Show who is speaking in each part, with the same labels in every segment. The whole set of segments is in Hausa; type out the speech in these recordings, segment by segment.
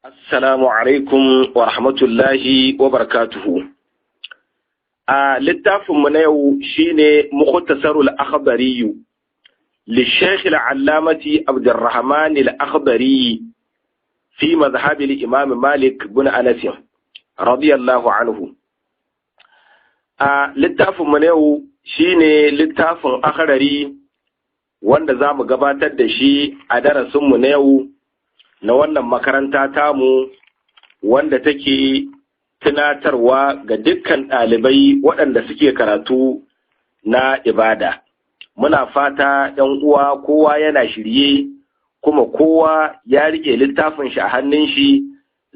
Speaker 1: Assalamu alaikum wa rahmatullahi wa barakatuhu. A littafinmu na yau shine Mukhtasarul Akhdari li Sheikh Al-Allamati Abdurrahman Al-Akhdari fi madhhab al-Imam Malik bin Anas radiyallahu anhu. A littafinmu na yau shine littafin Akhdari wanda za mu gabatar da shi a darasinmu na yau na wannan makaranta tamu wanda take tunatarwa ga dukkan ɗalibai waɗanda suke karatu na ibada. Muna fata ‘yan uwa kowa yana shirye kuma kowa ya riƙe littafin shi a hannun shi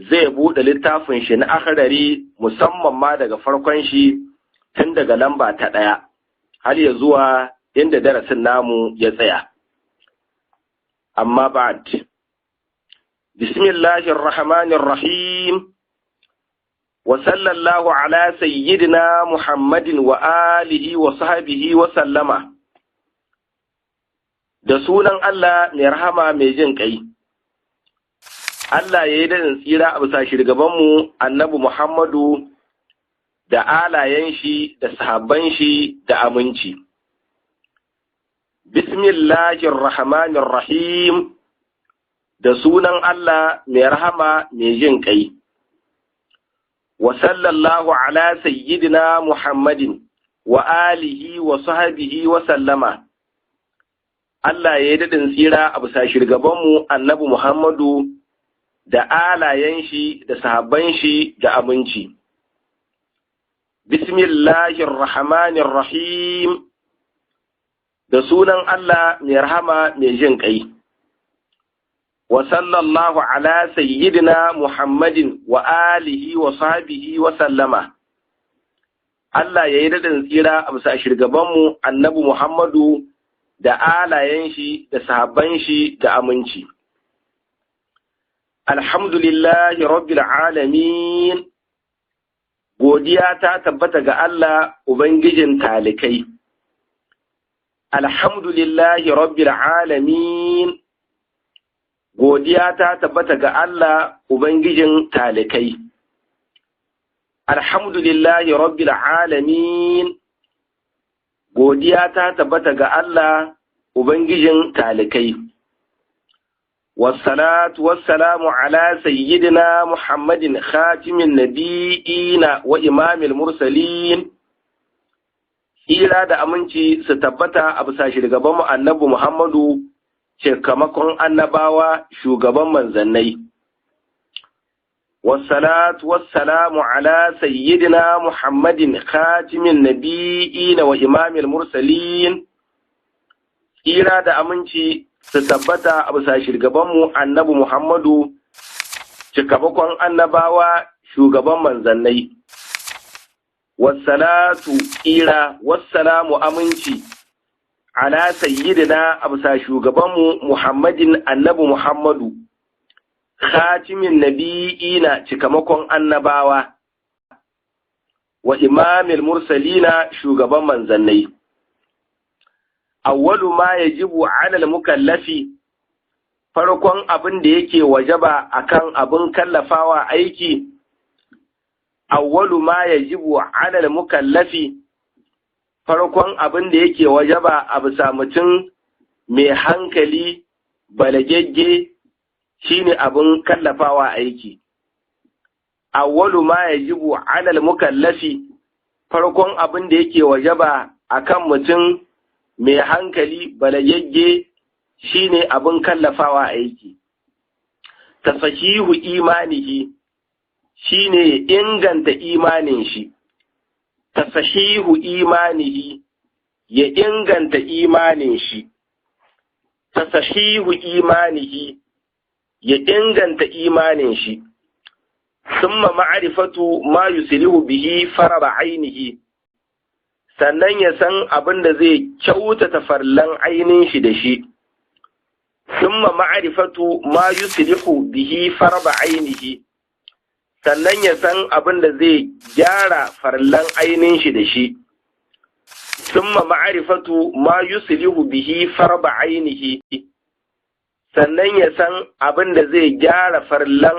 Speaker 1: zai buɗe littafin shi na akharari musamman ma daga farkon shi tun daga lamba ta ɗaya har ya zuwa inda darasin namu ya tsaya. Amma ba'ad. بسم الله الرحمن الرحيم وصلى الله على سيدنا محمد وآله وصحبه وسلم da sunan Allah mai rahama mai jin ƙai. Allah ya yi daɗin tsira a bisa shugabanmu annabi Muhammadu da alayen shi da sahabban shi da aminci. Bismillahir Rahmanir Rahim da sunan Allah mai rahama mai jin ƙai. Wa sallallahu ala sayyidina Muhammadin wa alihi wa sahbihi wa sallama. Allah ya yi daɗin tsira a bisa shugabanmu annabi Muhammadu da alayen shi da sahabban shi da aminci. Bismillahir Rahmanir Rahim da sunan Allah mai rahama mai jin ƙai. wa sallallahu ala sayyidina Muhammadin wa alihi wa sahbihi wa sallama. Allah ya yi daɗin tsira a bisa shugabanmu annabi Muhammadu da alayen shi da sahabban shi da aminci. Alhamdulillahi rabbil alamin godiya ta tabbata ga Allah Ubangijin talikai. Alhamdulillahi rabbil alamin godiya ta tabbata ga Allah Ubangijin talikai. Alhamdulillahi rabbil alamin godiya ta tabbata ga Allah Ubangijin talikai. Wassalatu wassalamu ala sayyidina Muhammadin khatimin nabiyina wa imamil mursalin. Tsira da aminci su tabbata a bisa shugabanmu annabi Muhammadu cikamakon annabawa shugaban manzannai. Wassalatu wassalamu ala sayyidina Muhammadin khatimin nabiyina wa imamil mursalin. Tsira da aminci su tabbata a bisa shugabanmu annabi Muhammadu cikamakon annabawa shugaban manzannai. Wassalatu tsira wassalamu aminci ala sayyidina absa shugabanmu Muhammadin annabi Muhammadu khatimin nabiyina cikamakon annabawa wa imamil mursalina shugaban manzannai awwalu ma yajibu ala al-mukallafi farkon abin da yake wajaba akan abin kallafawa aiki awwalu ma yajibu ala al-mukallafi farkon abin da yake wajaba a bisa mutum mai hankali balagegge shine abin kallafawa aiki. Awwalu ma yajibu alal mukallafi farkon abin da yake wajaba akan mutum mai hankali balagegge shine abin kallafawa aiki. Tasahihu imanihi shine inganta imanin shi. Tasahihu imanihi ya inganta imanin shi tasahihu imanihi ya inganta imanin shi summa ma'rifatu ma yuslihu bihi farada ainihi sannan ya san abin da zai kyautata farlan ainin shi da shi summa ma'rifatu ma yuslihu bihi farada ainihi sannan ya san abin da zai gyara farlan ainin shi da shi summa ma'rifatu ma yuslihu bihi farba ainihi sannan ya san abin da zai gyara farlan